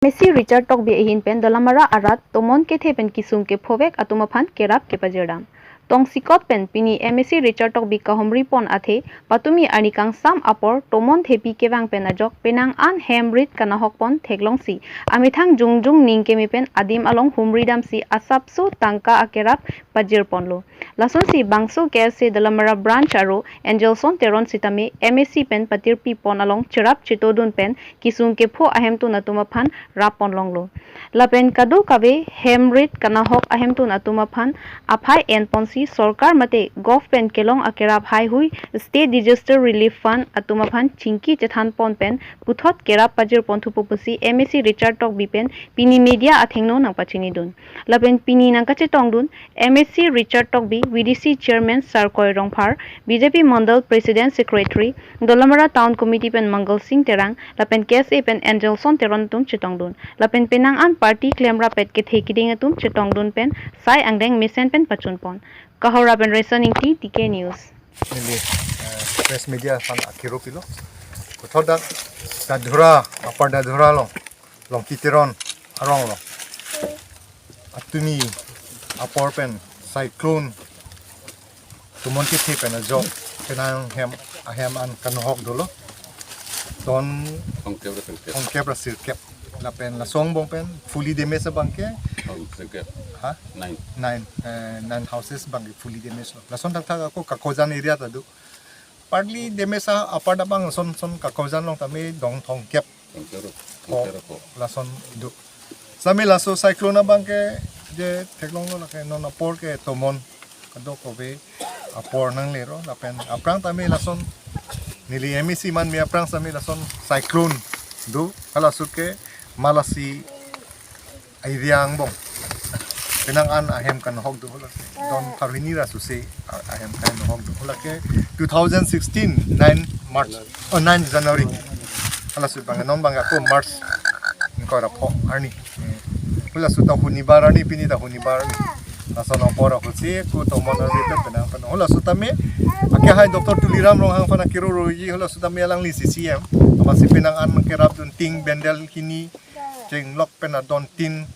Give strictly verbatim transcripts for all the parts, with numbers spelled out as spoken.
M A C Richard Tokbi ahin pen Dolamara arat tomon kethe pen kisung kephovek atum aphan kerap kepajirdam. Tongsekot pen pini M A C Richard Tokbi kahumri pon athe patumi arni kangsam apor tomon thepi kevang pen ajok penang an hem rit kanahok pon theklongsi amethang jongjong ning keme pen adim along humri damsi asapso tangka akerap pajir ponlo. Lasonsi bangso K S A Dolamara branch aro Angelson Teron sitame M A C pen patirpi pon along cherap chetodun pen kisung kepho ahemtun atum aphan rap ponlonglo. Lapen kadokave hem rit kanahok ahemtun atum aphan aphai en ponsi sorkar mate govt pen kelong akerap haihui State Disaster Relief Fund atum aphan chingki chethan pon pen puthot kerap pajir pon thupo pusi M A C Richard Tokbi pen pini media athengno nangpachinidun. Lapen pini nangkachetongdun M A C Richard Tokbi, V D C Chairman Sarkoi Rongphar, B J P Mandal President Secretary, Dolamara Town Committee pen Mangal Singh Terang, lapen K S A pen Angelson Teron atum chetongdun. Lapen penang an party klemrap pet kethe kiding atum chetongdun pen sai angdeng mesen pen pachun pon. Kohora pen Raison Ingti, T K News. Neli, eh, press media aphan akiro pilo. Kothodak Dadhura, Upper Dadhura along, Longki Teron arong along, atumi apor pen cyclone tomon kethe pen ajok penang hem ahem an kanahok dolo. Ton Tongkep ra sirkep. Tongkep ra sirkep. Lapen laso angbong pen fully damage abang ke, Tong sirkep. Ha? Nine. Nine, eh, nine houses abang ke fully damage lo. Lason thakthak ako Kakojan area ta do. Partly damage a-, apart abang son son Kakojan along tame dong Tongkep. Tongkep ro. Ko, Tongkep ro ko. Lason do. Sami laso cyclone abang ke je theklonglo lake non apor ke tomon kadokave apor nanglelo lapen aphrang tame lason neli M A C man me aphrang sami lason cyclone do, halaso ke Malasi area angbong penang an ahem kanahok do, hala don Pharhini ra susi a-, ahem kanahok do, hala ke two thousand sixteen nine March, oh, nine January. Halaso abang non abang ako March ingkoi ra pho arni. Halaso ta hunibar arni, pini ta hunibar arni. Lason apor ako si ko tomon arni pen penang pen. Halaso tame ake hai Doctor Tuliram Ronghang aphan akiro roji, halaso tame alangli C C M. Amatsi penang an kerapdun, tin bundle hini, chenglok pen adon tin,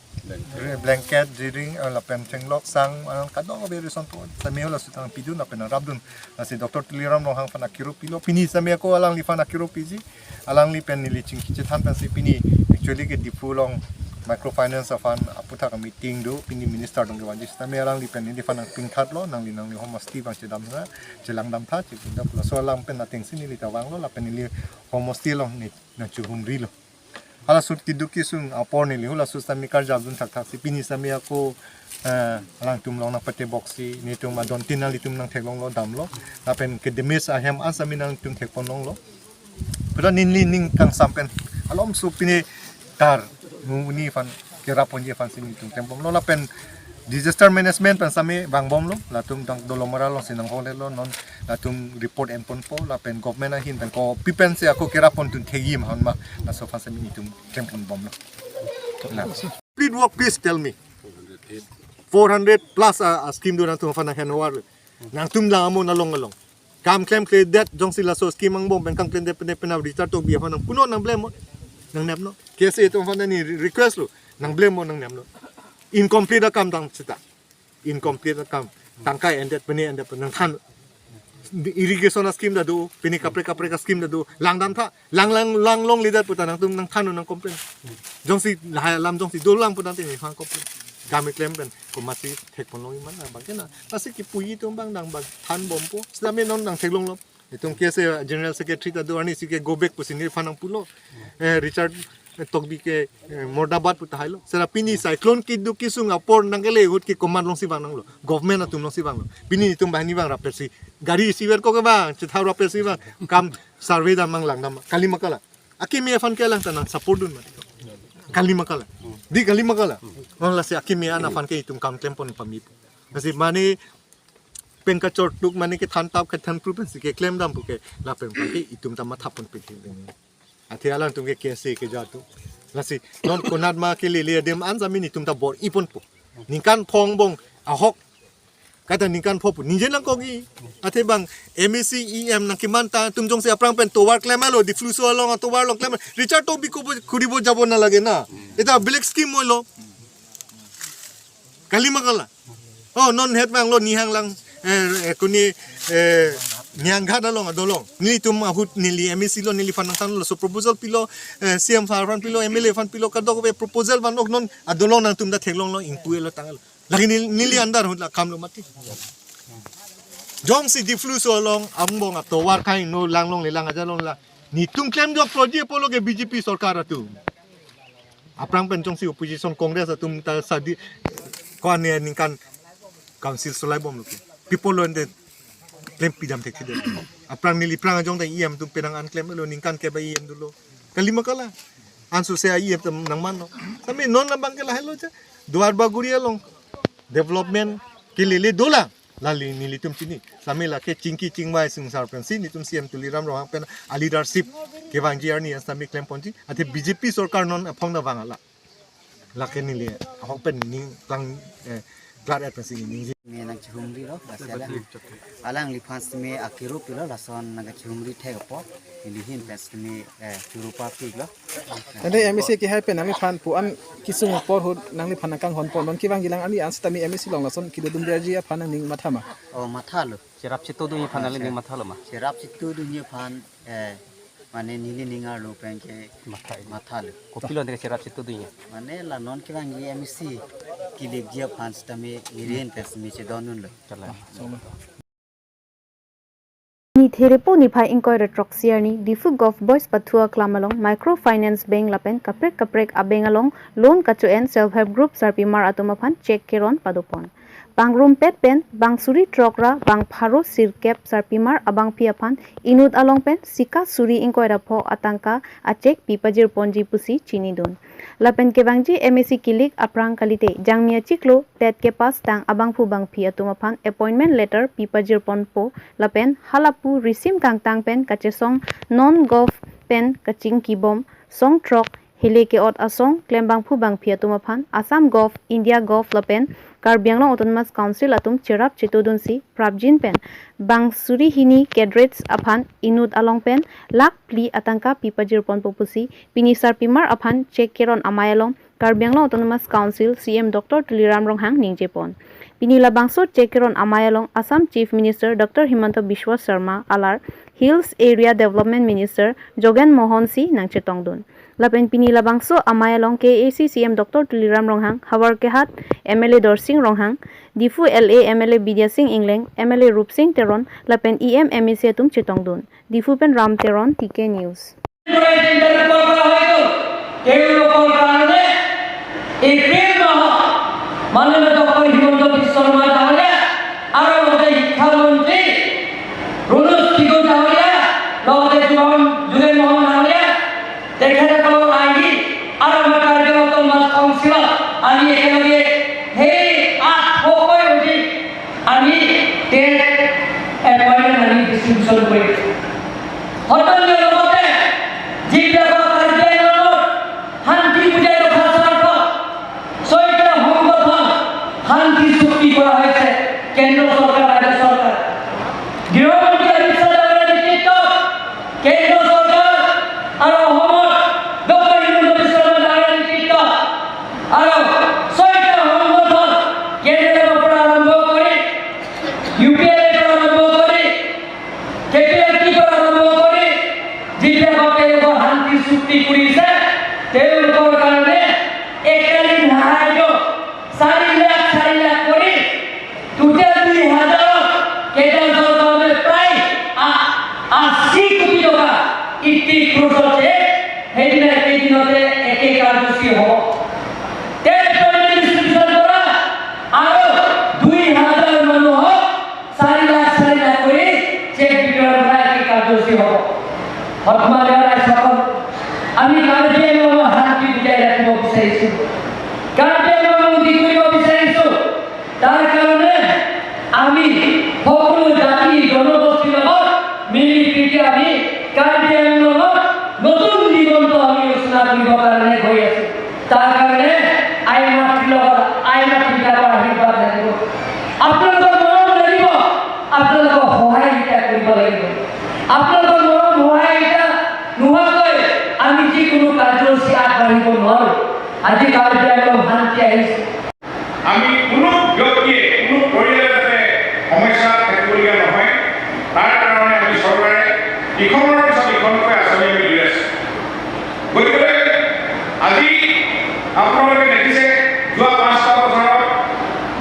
blanket, jiring, eh, lapen chenglok sang, eh, kadokave reson po. Sami halaso tame pidun lapen rapdun. Lasi Doctor Tuliram Ronghang aphan akiro pilo. Pini sami ako alangliphan akiro piji. Alangli pen neli chingki chethan pensi pini actually ke Diphu along microfinance aphan aputhak meeting do, pini minister dong kevanji sitame alangli pen neliphan nangpingthatlo, nangli nangli homosti abang chedam tha, chelang dam tha, chepindak lo. Laso alam pen atengsi neli ta vanglo, lapen neli homosti along ne nangchehumrilo. Halaso ahut keduk kesung apor neli halaso sami karjapdun thakthaksi pini sami ako, eh, alangtum along nangpateboksi netum adon tin nanglitum nangtheklonglo damlo. Lapen ke damage ahem an sami nanglitum thekponlonglo. Pada neli ning kangsam pen alomso pini tar nguniphan kerap ponji aphansi netum klem bomlo lapen disaster management pen sami vang bomlo, latum tang Dolamara alongsi nangholelo, non latum report en ponpo, lapen government ahin pen kopi pensi ako kerap pontun thekji ma hon ma, laso aphan sami netum klem pon bomlo. La. Complete work, please tell me. Four hundred plus a, a scheme do nangtum aphan nang hand over. Nangtum lang amo nalong along. Kam klemkledet jongsi laso scheme angbong pen kam klemkledet pen pen Richard Tokbi aphan nang puno nang blame mo. Nang nepnon. K S A atum aphan neli request lo. Nang blame mo, nang nepnon. Incomplete akam dang seta. Incomplete akam. Tangka endet pene endet pen nangthan. Irrigation a scheme ta do, pini kaprek kaprek a scheme ta do. Lang dam tha. Lang lang lang longledet puta nangtum nangthan nang complain. Jongsi lahai alam jongsi dolang puta te nang complain. Kami klem pen komatsi thekponlongji ma abang ke na. Lasi kipuji atum abang dang abang than bompo. Sitame non nangtheklonglo. Itum K S A General Secretary ta do, arnisi ke go back pusi neliphan nangpulo. Eh, Richard, eh, Tokbi ke, eh, murdabad puta hailo. Sera pini cyclone keduk kesung apor nangkele ahut ke komat alongsi vang nanglo. Government atum alongsi vanglo. Pini itum banghini vang rapetsi gari isiver ko ke vang, chethap rapetsi vang. Kam survey dam mang lang dam. Kali ma kali. Akimi aphan ke lang ta nang support dun ma. Kali ma kali. Di kali ma kali. Non lasi akimi an aphan ke itum kam klem pon pami. Lasi mane pen kachortuk mane kethan tap kethan pru pensi keklem dam pu ke lapen aphan ke itum ta matha pon pithing. Athe alangtum ke K S A ke jatu. Lasi non konat ma kelele adim an sami netum ta bor-i ponpo. Ningkan phong bong ahok Kata ningkan pho pu ningje nangkok-i. Athe bang M A C E M nangkeman ta atum jongsi aphrang pen tovar klemlo, Diphu Sir along atovar along klem. Richard Tokbi ko bo khuri bo jabo na lage na. Eta black scheme moilo. Kali ma kala. Oh, non het bang lo Nihang lang, eh, eh, kuni, eh, Nihang Ghat along adolong. Nelitum ahut neli M A C lo, neliphan nangthanlo, laso proposal pilo, eh, C M aphan pilo, M L A aphan pilo, kadokave proposal van ok non adolong nangtum ta theklonglo, ingpu-elo tanglo. Lagi neli, neli andar ahut la kamlo mati. Jongsi Diphu Sir along angbong atovar kaino langlongle, lang aja longle. Netum klemjok project pulo ke B J P sorkar atum. Aphrang pen jongsi opposition Congress atum ta sadi ko-an aningkan council solai bomlo ke. Pi apotlo ante klem pidam thekthedet. Aphrang neli aphrang ajong ta E M atum penang an klemlo, ningkan kep E M dolo. Kali ma kala. Anso se E M atum nangmanlo. Sami non abang ke lahelo ja. Duar Bagori along development kelele dolang. Lali nelitum chini. Sami lake chingki chingvai sungsar pensi netum C M Tuliram Ronghang pen aleadership kevangji arni an sami klemponji. Athe B J P sorkar non aphong ta vang ala. Lake neli ahok pen ning plang, eh, klar et pensi ning. Me nangchihumrilo, basi alangliphan seme akiru pilo, lason nangkachihumri thek apot. Neli ahin pen seme, eh, churu parpiklo. Ante M A C kehai pen nangliphan pu-an kesung apor ahut nangliphan nangkanghonpo, non kevangjilang arni an sitame M A C along lason kedodun derji aphan nangning matha ma? Oh, mathalo. Cherap chetodunji aphan nangli ning mathalo ma? Cherap chetodunji aphan, eh, mane neli ning arlo pen ke matha, mathalo. Kopilo ante cherap chetodunji? Mane la non kevangji M A C kelekji aphan sitame neli ahin pen seme chedondunlo. Chala. Ni Therepo niphai ingkoi ra throksi arni Diphu Govt Boys Pathu Aklam along Microfinance Bank lapen kaprek kaprek abeng along loan kacho-en self help group sarpimar atum aphan cheque keron padopon. Pangrumpet pen bang suri throk ra bang pharo sirkep sarpimar abangpi aphan inut along pen sika suri ingkoi ra pho atangka acheque pipajirponji pusi chinidun. Lapen kevangji M A C kelek aphrang kalite jangmi achiklo TET kepass tang abangphu bangphi atum aphan appointment letter pipajirponpo lapen halapu risim kangtang pen kachesong non govt pen kachingkibom song throk hele ke-ot asong klembangphu bangphi atum aphan Assam Govt, India Govt lapen Karbi Anglong Autonomous Council atum cherap chetodunsi prapjin pen bang suri hini cadres aphan inut along pen lakh phli atangka pipajirponpo pusi pini sarpimar aphan cheque keron amei along Karbi Anglong Autonomous Council C M Doctor Tuliram Ronghang ningjepon. Pini labangso cheque keron amei along Assam Chief Minister Doctor Himanta Biswa Sarma alar Hills Area Development Minister Jogen Mohan Singh nangchetongdun. Lapen pini labangso amei along K A A C C M Doctor Tuliram Ronghang, Howraghat M L A Dorsing Ronghang, Diphu L A M L A Bidya Sing Engleng, M L A Rupsing Teron, lapen E M M A C atum chetongdun. Diphu pen Ram Teron, T K News. তেওঁলোকৰ কাৰণে এপ্ৰিল মাহত মাননীয় ডক্টৰ হিমন্ত বিশ্ব শৰ্মা ডাঙৰীয়া আৰু লগতে শিক্ষামন্ত্ৰী ৰণোজ পেগু ডাঙৰীয়া, লগতে যোগেন, যোগেন মোহন ডাঙৰীয়া, তেখেতসকলৰ আৰ্হি আৰু আমাৰ কাৰ্বি আংলং অট'নমাছ কাউন্সিলত আমি একেলগে সেই আঠশকৈ অধিক আমি টেট এপইণ্টমেণ্ট আমি ডিষ্ট্ৰিবিউশ্যন কৰিম। সদনৰ লগতে যিবিলাকৰ কাৰ্বি আংলঙত শান্তি বজাই ৰখাৰ স্বাৰ্থত ছয়টা সংগঠন শান্তি চুক্তি কৰা হৈছে, কেন্দ্ৰ চৰকাৰ, ৰাজ্য চৰকাৰ। গৃহমন্ত্ৰী অমিত শ্বাহ ডাঙৰীয়াৰ নেতৃত্বত কেন্দ্ৰ চৰকাৰ আৰু অসমত ডক্টৰ হিমন্ত বিশ্ব শৰ্মা ডাঙৰীয়াৰ নেতৃত্বত আৰু ছয়টা সংগঠন, কে ডি এলৰ পৰা আৰম্ভ কৰি, ইউ পি এফ এৰ পৰা আৰম্ভ কৰি, কে পি এল টিৰ পৰা আৰম্ভ কৰি যিবিলাকক তেওঁলোকৰ শান্তি চুক্তি কৰিছে, তেওঁলোকৰ কাৰণে একালীন সাহায্য চাৰি লাখ, চাৰি লাখ কৰি টোটেল দুই হাজাৰত কেন্দ্ৰ চৰকাৰে প্ৰায় আ-, আশী কোটি টকা, এইটি ক্ৰ'ৰ্ছৰ চেক সেইদিনা একেদিনতে একে কাৰ্যসূচী হ'ব। টেট এপইণ্টমেণ্ট ডিষ্ট্ৰিবিউশ্যন কৰা আৰু দুই হাজাৰ মানুহক চাৰি লাখ, চাৰি লাখ কৰি চেক বিতৰণ কৰা এটি কাৰ্যসূচী হ'ব। সন্মানীয় ৰাইজসকল, আমি কাৰ্বি আংলঙৰ শান্তি বজাই ৰাখিব বিচাৰিছো, কাৰ্বি আংলঙক উন্নতি কৰিব বিচাৰিছো। তাৰ কাৰণে আমি সকলো জাতি জনগোষ্ঠীৰ লগত মিলি প্ৰীতি আমি কাৰ্বি আংলঙত নতুন দিগন্ত আমি ৰচনা কৰিব কাৰণে গৈ আছো। তাৰ কাৰণে আই মাতৃৰ লগত আই মাতৃবিলাকৰ আশীৰ্বাদ লাগিব। আপোনালোকৰ মৰম আপোনালোকৰ মৰম সহায় এটা নোহোৱাকৈ আমি যিকোনো কাৰ্যসূচী আগবাঢ়িব নোৱাৰো। আজি কাৰ্বি আংলং শান্তি আহিছে। আমি কোনো ব্যক্তিয়ে, কোনো পৰিয়ালে যাতে সমস্যাত থাকিবলগীয়া নহয়, তাৰ কাৰণে আমি চৰকাৰে ইখনৰ পিছত ইখনকৈ আঁচনি আমি লৈ আছো। গতিকে আজি আপোনালোকে দেখিছে, যোৱা পাঁচটা বছৰত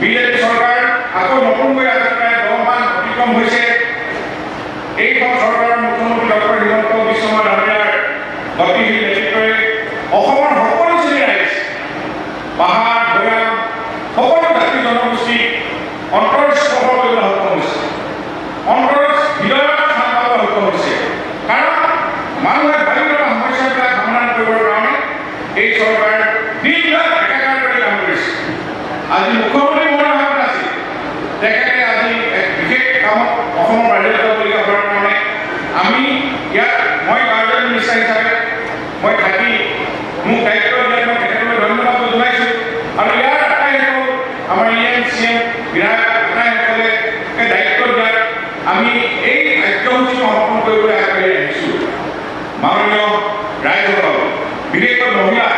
বিজেপি চৰকাৰ আকৌ নতুনকৈ আজি প্ৰায় দহ মাহ অতিক্ৰম হৈছে। এইখন চৰকাৰৰ মুখ্যমন্ত্ৰী ডক্টৰ হিমন্ত বিশ্ব শৰ্মা ডাঙৰীয়াৰ গতিশীল নেতৃত্বই অসমৰ সকলো শ্ৰেণীৰ ৰাইজ, পাহাৰ, ভৈয়াম, সকলো জাতি জনগোষ্ঠীক অন্তৰ স্পৰ্শ কৰিবলৈ সক্ষম হৈছে, অন্তৰ হৃদয়ত স্থান পাবলৈ সক্ষম হৈছে। কাৰণ মানুহে ভাবি থকা সমস্যাবিলাক সমাধান কৰিবৰ কাৰণে এই চৰকাৰে দিন ৰাত একাকাৰ কৰি কাম কৰিছে। আজি মুখ্যমন্ত্ৰী মহোদয় আমাৰ আছিল, তেখেতে আজি এক বিশেষ কামত অসমৰ বাহিৰত যাবলগীয়া হোৱাৰ কাৰণে আমি ইয়াত, মই গাৰ্জেন মিনিষ্টাৰ হিচাপে মই থাকি মোক দায়িত্ব দিয়াত মই তেখেতলৈ ধন্যবাদ জনাইছো। আৰু ইয়াৰ আটাইসকল আমাৰ ই এম চি এম বিধায়ক আটাইসকলে এই দায়িত্ব দিয়াত আমি এই কাৰ্যসূচী সমাপন কৰিবলৈ আগবাঢ়ি আহিছো। মাননীয় ৰাইজসকল, বিশেষকৈ মহিলা,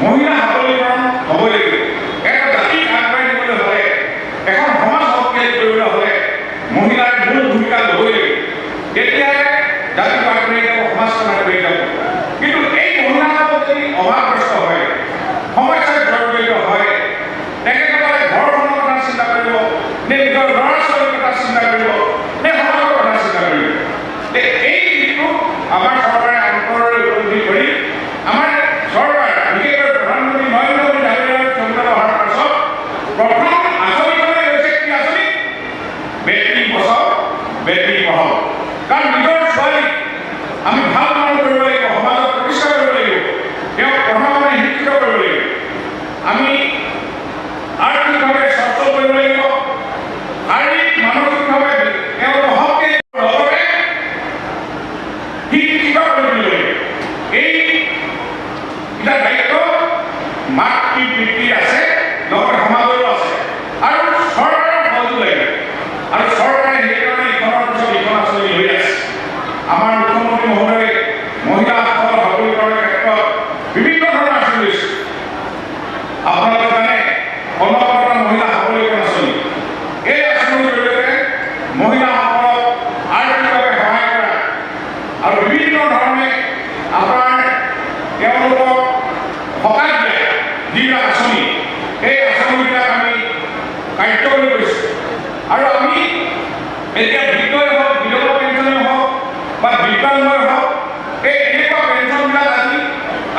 মহিলা সবলীকৰণ হ'বই লাগিব। এটা জাতিক আগবঢ়াই নিবলৈ হ'লে, এখন সমাজ শক্তিশালী কৰিবলৈ হ'লে মহিলাই মূল ভূমিকা ল'বই লাগিব। তেতিয়াহে জাতিটো আগবাঢ়ি যাব, সমাজখন আগবাঢ়ি যাব। কিন্তু এই মহিলাসকল যদি অভাৱগ্ৰস্ত হয়, সমস্যাত জৰ্জৰিত হয়, তেখেতসকলে ঘৰখনৰ কথা চিন্তা কৰিব নে নিজৰ ল'ৰা ছোৱালীৰ কথা চিন্তা কৰিব নে সমাজৰ কথা চিন্তা কৰিব? তে এই দিশটো আমাৰ চৰকাৰে অন্তৰলৈ উপলব্ধি কৰি আমাৰ চৰকাৰ, বিশেষকৈ প্ৰধানমন্ত্ৰী নৰেন্দ্ৰ মোদী ডাঙৰীয়াৰ ক্ষমতালৈ অহাৰ পাছত প্ৰথম আঁচনিখনে হৈছে কি আঁচনি? বেটি বচাও, বেটি পঢ়াও। কাৰণ নিজৰ ছোৱালীক আমি ভাল মানুহ কৰিব লাগিব, সমাজত প্ৰতিষ্ঠা কৰিব লাগিব, তেওঁক পঢ়া শুনাই শিক্ষিত কৰিব লাগিব। আমি আৰ্থিকভাৱে সচ্ছল কৰিব লাগিব, শাৰীৰিক মানসিকভাৱে তেওঁলোকক শক্তি লগতে শিক্ষিত কৰি তুলিব লাগিব। এই এটা দায়িত্ব মাতৃ পিতৃৰ আছে, লগতে সমাজৰো আছে আৰু চৰকাৰৰ সহযোগ লাগিব। আৰু চৰকাৰে সেইকাৰণে ইখনৰ পিছত ইখন আঁচনি লৈ আছে। আমাৰ মুখ্যমন্ত্ৰী মহোদয়ে মহিলাসকলৰ সবলীকৰণৰ ক্ষেত্ৰত বিভিন্ন ধৰণৰ আঁচনি লৈছে। আপোনালোকে জানে, কনকলতা মহিলা সবলীকৰণ আঁচনি। এই আঁচনিৰ জৰিয়তে মহিলাসকলক আৰ্থিকভাৱে সহায় কৰা আৰু বিভিন্ন ধৰণে আপোনাৰ তেওঁলোকক সকাহ দিয়া যিবিলাক আঁচনি, সেই আঁচনিবিলাক আমি কাৰ্যকৰী কৰিছো। আৰু আমি এতিয়া বৃদ্ধই হওক, বিধৱা পেঞ্চনে হওক বা দিব্যাংগই হওক, এই এনেকুৱা পেঞ্চনবিলাক আজি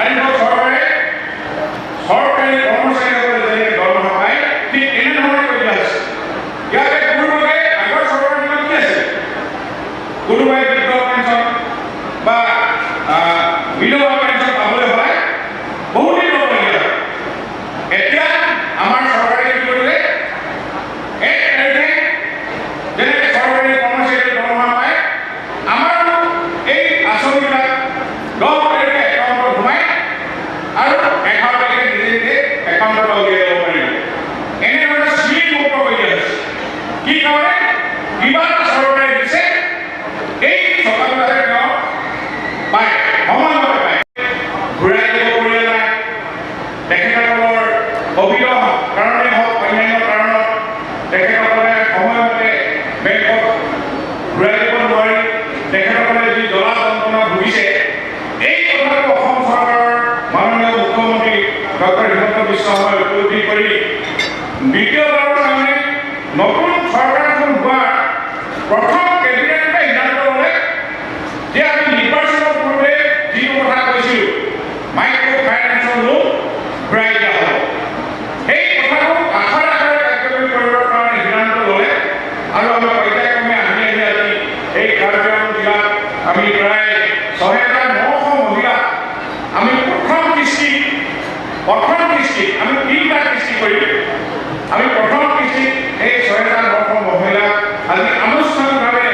আৰম্ভ চৰকাৰে চৰকাৰী কৰ্মচাৰীসকলে যেনেকে দৰমহা পায়, ঠিক এনেধৰণে কৰি দিয়া হৈছে। ইয়াতে পূৰ্বতে আগৰ চৰকাৰৰ দিনত কি আছিল? কোনোবাই বৃদ্ধ পেঞ্চন বা, আহ, বিধৱা পেঞ্চন পাবলৈ হ'লে বহুত দিন ৰ'বলগীয়া হয়। এতিয়া আমাৰ চৰকাৰে কি কৰিলে? এক তাৰিখে যেনেকে চৰকাৰী কৰ্মচাৰীয়ে দৰমহা পায়, আমাৰো এই আঁচনিবিলাক দহ তাৰিখে একাউণ্টত সোমাই আৰু এঘাৰ তাৰিখে নিজে নিজে একাউণ্টৰ পৰা উলিয়াই ল'ব পাৰিব। এনেধৰণে চিলিং মুক্ত কৰি দিয়া হৈছে। কি কাৰণে? কিবা এটা চৰকাৰে দিছে, এই টকাটো যাতে তেওঁ পায়, সময়মতে পায়। ঘূৰাই দিব পৰা নাই। তেখেতসকলৰ কভিডৰ কাৰণে হওক, অন্যান্য কাৰণত তেখেতসকলে সময়মতে বেংকত ঘূৰাই দিব নোৱাৰি তেখেতসকলে যি জ্বলা যন্ত্ৰণা ভুগিছে, এই কথাটো অসম চৰকাৰৰ মাননীয় মুখ্যমন্ত্ৰী ডক্টৰ হিমন্ত বিশ্ব শৰ্মাই উপলব্ধি কৰি দ্বিতীয়বাৰৰ কাৰণে নতুন চৰকাৰখন হোৱাৰ প্ৰথম কেবিনেটে সিদ্ধান্ত ল'লে যে আমি নিৰ্বাচনৰ পূৰ্বে যিটো কথা কৈছিলো, মাইক্ৰ ফাইনেন্সৰ লোন ঘূৰাই দিয়া হ'ব। সেই কথাটো আখৰে আখৰে কাৰ্যকৰী কৰিবৰ কাৰণে সিদ্ধান্ত ল'লে আৰু আমি পৰ্যায়ক্ৰমে আহি আহি আজি এই কাৰ্বি আংলং জিলাত আমি প্ৰায় ছয় হাজাৰ নশ মহিলা আমি প্ৰথম কিস্তি, প্ৰথম কিস্তি, আমি তিনিটা কিস্তি কৰিম। আমি প্ৰথম কিস্তি এই ছয় হাজাৰ নশ মহিলাক আজি আনুষ্ঠানিকভাৱে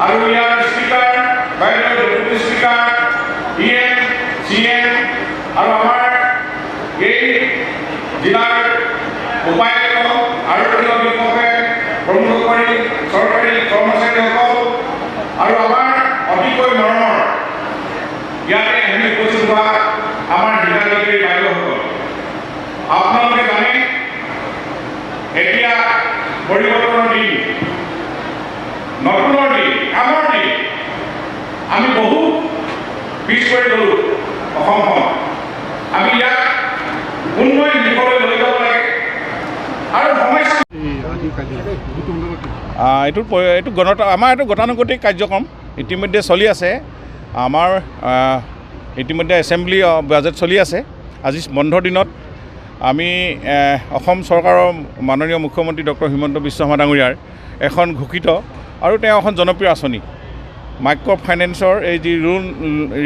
আৰু ইয়াৰ স্পীকাৰ, বাইদেউ deputy speaker, E M, C M আৰু আমাৰ এই জিলাৰ উপায়ুক্ত, আৰক্ষী অধীক্ষকে প্ৰমুখ কৰি চৰকাৰী কৰ্মচাৰীসকল আৰু আমাৰ অতিকৈ মৰমৰ ইয়াতে আহি উপস্থিত হোৱা আমাৰ হিতাধিকাৰী বাইদেউসকল, আপোনালোকে জানে এতিয়া পৰিৱৰ্তনৰ দিন, নতুনৰ দিন, কামৰ দিন। আমি বহুত পিছ পৰি গ'লো অসমখন। আমি ইয়াক উন্নয়ন দিশলৈ লৈ যাব লাগে আৰু সমস্যা এই আজি কালি এইটো সম্পৰ্কে কি? আহ, এইটো প-, এইটো গণত-, আমাৰ এইটো গতানুগতিক কাৰ্যক্ৰম ইতিমধ্যে চলি আছে। আমাৰ, আহ, ইতিমধ্যে এছেম্বলি, আহ, বাজেট চলি আছে। আজি বন্ধৰ দিনত আমি, এ, অসম চৰকাৰৰ মাননীয় মুখ্যমন্ত্ৰী ডক্টৰ হিমন্ত বিশ্ব শৰ্মা ডাঙৰীয়াৰ এখন ঘোষিত আৰু তেওঁ এখন জনপ্ৰিয় আঁচনি, মাইক্ৰ' ফাইনেন্সৰ এই যি লোন,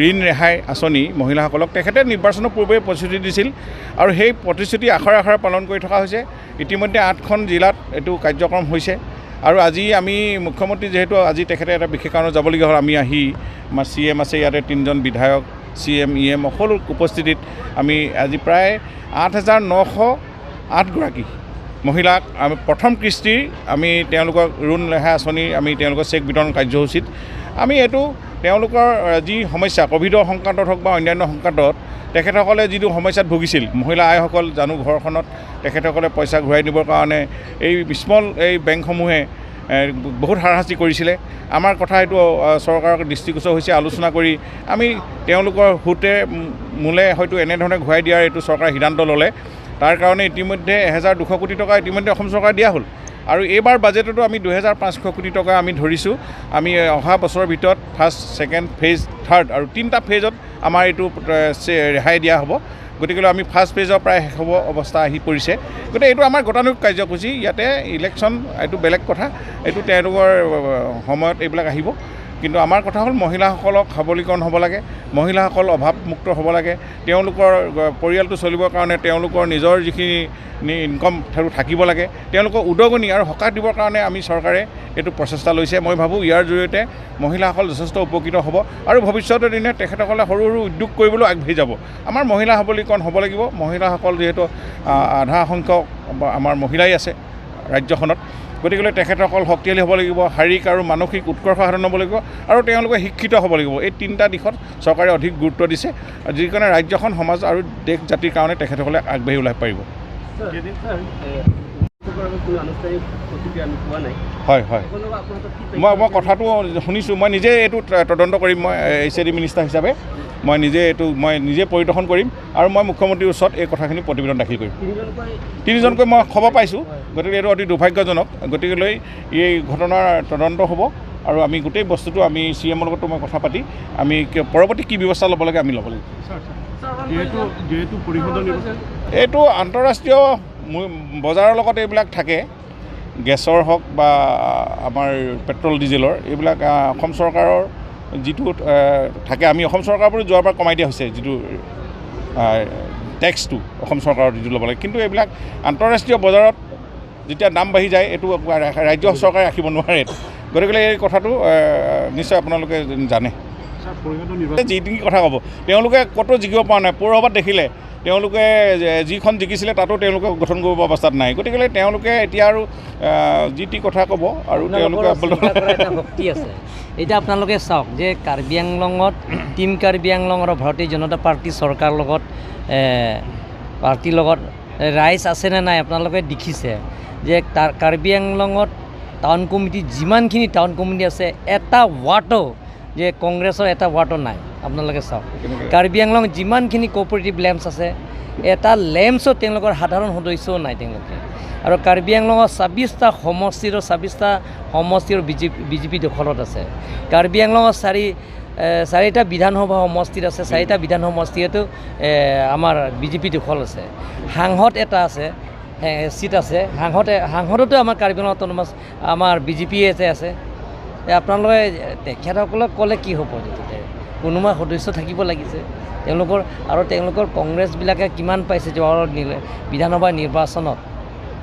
ঋণ ৰেহাই আঁচনি মহিলাসকলক তেখেতে নিৰ্বাচনৰ পূৰ্বে প্ৰতিশ্ৰুতি দিছিল আৰু সেই প্ৰতিশ্ৰুতি আখৰে আখৰে পালন কৰি থকা হৈছে। ইতিমধ্যে আঠখন জিলাত এইটো কাৰ্যক্ৰম হৈছে আৰু আজি আমি মুখ্যমন্ত্ৰী যিহেতু আজি তেখেতে এটা বিশেষ কাৰণত যাবলগীয়া হ'ল, আমি আহি আমাৰ চি এম আছে, ইয়াতে তিনিজন বিধায়ক, চি এম, ই এম সকলো উপস্থিতিত আমি আজি প্ৰায় আঠ হাজাৰ নশ আঠগৰাকী মহিলাক আমি প্ৰথম কিস্তিৰ আমি তেওঁলোকক ঋণ ৰেহাই আঁচনি আমি তেওঁলোকক চেক বিতৰণ কাৰ্যসূচীত আমি এইটো তেওঁলোকৰ, আহ, যি সমস্যা ক'ভিডৰ সংক্ৰান্তত হওক বা অন্যান্য সংক্ৰান্তত তেখেতসকলে যিটো সমস্যাত ভুগিছিল, মহিলা আইসকল জানো ঘৰখনত তেখেতসকলে পইচা ঘূৰাই দিবৰ কাৰণে এই স্মল এই বেংকসমূহে, এ, বহুত হাৰাশাস্তি কৰিছিলে। আমাৰ কথা এইটো, আহ, চৰকাৰৰ দৃষ্টিগোচৰ হৈছে, আলোচনা কৰি আমি তেওঁলোকৰ সুতে মূলে হয়তো এনেধৰণে ঘূৰাই দিয়াৰ এইটো চৰকাৰে সিদ্ধান্ত ল'লে। তাৰ কাৰণে ইতিমধ্যে এহেজাৰ দুশ কোটি টকা ইতিমধ্যে অসম চৰকাৰে দিয়া হ'ল আৰু এইবাৰ বাজেটতো আমি দুহেজাৰ পাঁচশ কোটি টকা আমি ধৰিছোঁ। আমি অহা বছৰৰ ভিতৰত ফাৰ্ষ্ট, ছেকেণ্ড ফেজ, থাৰ্ড আৰু তিনিটা ফেজত আমাৰ এইটো, এ, চে-, ৰেহাই দিয়া হ'ব। গতিকে আমি ফাৰ্ষ্ট ফেজৰ প্ৰায় শেষ হ'ব অৱস্থা আহি পৰিছে। গতিকে এইটো আমাৰ গতানুগতিক কাৰ্যসূচী, ইয়াতে ইলেকশ্যন এইটো বেলেগ কথা, এইটো তেওঁলোকৰ, এ, সময়ত এইবিলাক আহিব। কিন্তু আমাৰ কথা হ'ল মহিলাসকলক সবলীকৰণ হ'ব লাগে, মহিলাসকল অভাৱমুক্ত হ'ব লাগে, তেওঁলোকৰ, এ, পৰিয়ালটো চলিবৰ কাৰণে তেওঁলোকৰ নিজৰ যিখিনি নি-, ইনকম সেইটো থাকিব লাগে, তেওঁলোকক উদগনি আৰু সকাহ দিবৰ কাৰণে আমি চৰকাৰে এইটো প্ৰচেষ্টা লৈছে। মই ভাবোঁ ইয়াৰ জৰিয়তে মহিলাসকল যথেষ্ট উপকৃত হ'ব আৰু ভৱিষ্যতৰ দিনে তেখেতসকলে সৰু সৰু উদ্যোগ কৰিবলৈও আগবাঢ়ি যাব। আমাৰ মহিলা সবলীকৰণ হ'ব লাগিব। মহিলাসকল যিহেতু, আ, আধা সংখ্যক বা আমাৰ মহিলাই আছে ৰাজ্যখনত, গতিকেলৈ তেখেতসকল শক্তিশালী হ'ব লাগিব, শাৰীৰিক আৰু মানসিক উৎকৰ্ষ সাধন হ'ব লাগিব আৰু তেওঁলোকে শিক্ষিত হ'ব লাগিব। এই তিনিটা দিশত চৰকাৰে অধিক গুৰুত্ব দিছে, যিকাৰণে ৰাজ্যখন, সমাজ আৰু দেশ জাতিৰ কাৰণে তেখেতসকলে আগবাঢ়ি ওলাই পাৰিব। ছাৰ, কেইদিন ছাৰ, এ, কোনো আনুষ্ঠানিক প্ৰতিক্ৰিয়া আমি পোৱা নাই। হয়, হয়। আপোনালোকৰ, আপোনাৰ হাতত কি মই, মই তথ্য আছে? কথাটো শুনিছোঁ, মই নিজে এইটো ত-, তদন্ত কৰিম। মই, এ, এইচ এ ডি মিনিষ্টাৰ হিচাপে মই নিজে এইটো, মই নিজে পৰিদৰ্শন কৰিম আৰু মই মুখ্যমন্ত্ৰীৰ ওচৰত এই কথাখিনি প্ৰতিবেদন দাখিল কৰিম। তিনিজনকৈ তিনিজনকৈ মই খবৰ পাইছোঁ, হয়। গতিকে এইটো অতি দুৰ্ভাগ্যজনক। গতিকেলৈ এই ঘটনাৰ তদন্ত হ'ব আৰু আমি গোটেই বস্তুটো আমি চি এমৰ লগতো মই কথা পাতি আমি কি, পৰৱৰ্তী কি ব্যৱস্থা ল'ব লাগে আমি ল'ব লাগিব। ছাৰ, ছাৰ, যিহেতু, যিহেতু পৰিষদৰ নিৰ্বাচন এইটো আন্তঃৰাষ্ট্ৰীয় মূ-, বজাৰৰ লগত এইবিলাক থাকে, গেছৰ হওক বা আমাৰ পেট্ৰল ডিজেলৰ এইবিলাক, আ, অসম চৰকাৰৰ যিটো, আ, থাকে, আমি অসম চৰকাৰ বুলি যোৱাবাৰ কমাই দিয়া হৈছে যিটো, আ, টেক্সটো অসম চৰকাৰৰ যিটো ল'ব লাগে, কিন্তু এইবিলাক আন্তঃৰাষ্ট্ৰীয় বজাৰত যেতিয়া দাম বাঢ়ি যায়, এইটো ৰা-, ৰাজ্য চৰকাৰে ৰাখিব নোৱাৰে। গতিকে এই কথাটো, আ, নিশ্চয় আপোনালোকে জানে। ছাৰ, পৰিষদৰ নিৰ্বাচন যি নেকি কথা ক'ব, তেওঁলোকে ক'তো জিকিব পৰা নাই। পৌৰসভাত দেখিলে তেওঁলোকে যে যিখন জিকিছিলে তাতো তেওঁলোকে গঠন কৰিব পৰা অৱস্থাত নাই। গতিকে তেওঁলোকে এতিয়া আৰু, আহ, যি টি কথা ক'ব আৰু আপোনালোকৰ তেওঁলোকে চিন্তা আচলতে কৰা এটা শক্তি আছে। এতিয়া আপোনালোকে চাওক যে কাৰ্বি আংলঙত, টিম কাৰ্বি আংলং আৰু ভাৰতীয় জনতা পাৰ্টি চৰকাৰ লগত, এ, পাৰ্টিৰ লগত, এ, ৰাইজ আছে নে নাই আপোনালোকে দেখিছে যে তাৰ কাৰ্বি আংলঙত টাউন কমিটি, যিমানখিনি টাউন কমিটি আছে, এটা ৱাৰ্ডো যে কংগ্ৰেছৰ এটা ৱাৰ্ডো নাই। আপোনালোকে চাওক, কেনেকে? কাৰ্বি আংলং যিমানখিনি কোঅপাৰেটিভ লেম্পছ আছে, এটা লেম্পছো তেওঁলোকৰ সাধাৰণ সদস্যও নাই তেওঁলোকে। আৰু কাৰ্বি আংলঙৰ ছাব্বিছটা সমষ্টিৰ, ছাব্বিছটা সমষ্টিৰ B J P, B J P দখলত আছে। কাৰ্বি আংলঙৰ চাৰি, এ, চাৰিটা বিধানসভা সমষ্টিত আছে, চাৰিটা বিধান সমষ্টিতো, এ, আমাৰ বি জে পি দখল আছে। সাংসদ এটা আছে, এ, ছিট আছে। সাংসদে, সাংসদতো আমাৰ কাৰ্বি আংলং অট'নমাছ আমাৰ বি জে পি আছে, আছে। এ, আপোনালোকে তেখেতসকলক ক'লে কি হ'ব? তেখেতে কোনোবা সদস্য থাকিব লাগিছে তেওঁলোকৰ। আৰু তেওঁলোকৰ কংগ্ৰেছবিলাকে কিমান পাইছে যোৱা নিলে-, বিধানসভা নিৰ্বাচনত,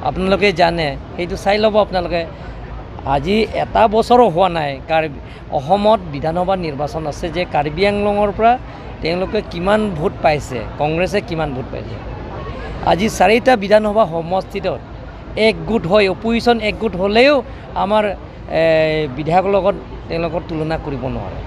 আপোনালোকে জানে, সেইটো চাই ল'ব আপোনালোকে। আজি এটা বছৰো হোৱা নাই কাৰ্বি অসমত বিধানসভা নিৰ্বাচন আছে যে কাৰ্বি আংলঙৰ পৰা তেওঁলোকে কিমান ভোট পাইছে, কংগ্ৰেছে কিমান ভোট পাইছে। আজি চাৰিটা বিধানসভা সমষ্টিত একগোট হৈ, অপজিশ্যন একগোট হ'লেও আমাৰ এ, বিধায়কৰ লগত তেওঁলোকৰ তুলনা কৰিব নোৱাৰে।